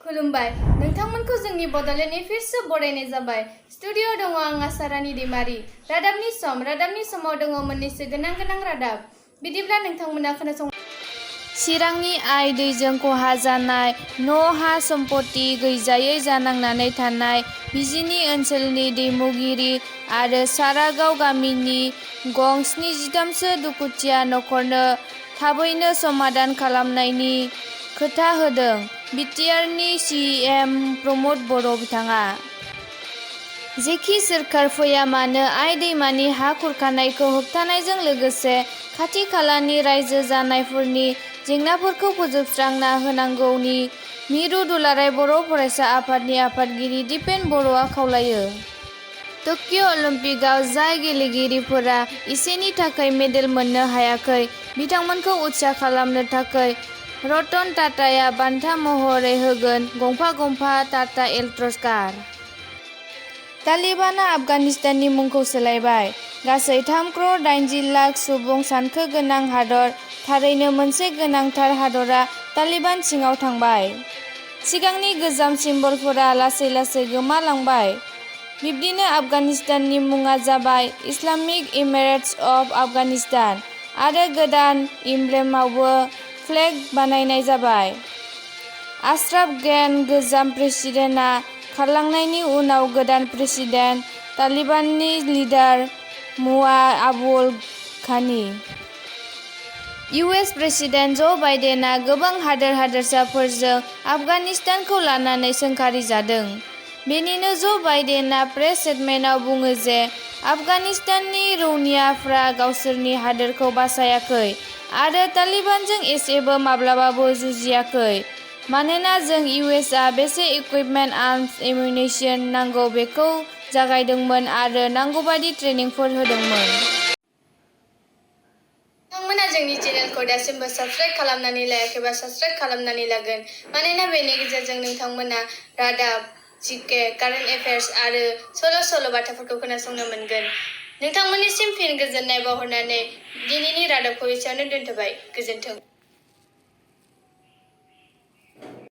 खुलुमबाय नोंथांमोनखौ जोंनि बड'लेण्ड एफेयार्सआव बरायनाय जाबाय। स्टुडिअ'आव दङ आं आसारानी दैमारी। रादाबनि समाव दङ मोननैसो गोनां रादाब। बिदिब्ला नोंथांमोना खोनासं। चिरांनि आइ दैजों खहा जानाय न', हा सम्पति गैजायै जानांनानै थानाय बिजिनि ओनसोलनि दैमुगिरि आरो सारागाव गामिनि गं 73सो दुखुथिया नखरनो थाबैनो समाधान खालामनायनि खोथा होदों बिटिआरनि सिएम प्रमद बर' बिथाङा। जेखि सोरखार फैया मानो आइ दैमानि हा खुरखानायखौ होबथानायजों लोगोसे खाथि खालानि रायजो जानायफोरनि जेंनाफोरखौ फोजोबस्रांना होनांगौनि मिरु दुलाराय बर' फरायसा आफादनि आफादगिरि दिपेन बर'आ खावलायो। टकिअ अलिम्पिकआव जाय गेलेगिरिफोरा एसेनि थाखाय मेडेल मोननो हायाखै बिथांमोनखौ उत्साह खालामनो थाखाय रतन टाटाया बान्था महरै होगोन गंफा टाटा एल्ट्रस कार। तालिबानआ आफगानिस्ताननि मुंखौ सोलायबाय। गासै 3,80,00,000 सुबुं सानखो गोनां हादर थारैनो मोनसे गोनांथार हादरा तालिबान सिङाव थांबाय। सिगांनि गोजाम सिम्बलफोरा लासै गोमालांबाय। बिब्दिनो आफगानिस्ताननि मुङा जाबाय इस्लामिक इमिरेट्स अफ आफगानिस्तान आरो गोदान इमब्लेमावबो फ्लेग बानायनाय जाबाय। आशराफ गान गोजाम प्रेसिडेन्टआ खारलांनायनि उनाव गोदान प्रेसिडेन्ट तालिबाननि लिडार मुल्ला आबुल घानी। इउएस प्रेसिडेन्ट ज' बाइडेनआ गोबां हादोरसाफोरजों आफगानिस्तानखौ लानानै सोंखारिजादों। बेनिनो ज' बाइडेनआ प्रेस स्टेटमेन्टआव बुङो जे आफगानिस्ताननि रौनियाफ्रा गावसोरनि हादोरखौ बासायाखै आरो तालिबानजों एसेबो माब्लाबाबो जुजियाखै मानोना जों इउएसआ बेसे इकुइपमेन्ट आर्म्स एम्युनिसन नांगौ बेखौ जागायदोंमोन आरो नांगौबादि ट्रेनिंफोर होदोंमोन। नोंथांमोना जोंनि चेनेलखौ दासिमबो साबस्क्राइब खालामनानै लायाखैबा साबस्क्राइब खालामनानै लागोन मानोना बेनि गेजेरजों नोंथांमोना रादाब, जिके, कारेन्ट एफेयार्स आरो सल' बाथाफोरखौ खोनासंनो मोनगोन। नोंथांमोननिसिम फिन गोजोननाय बावहरनानै दिनैनि रादाबखौ एसेयावनो दोनथ'बाय। गोजोन्थों।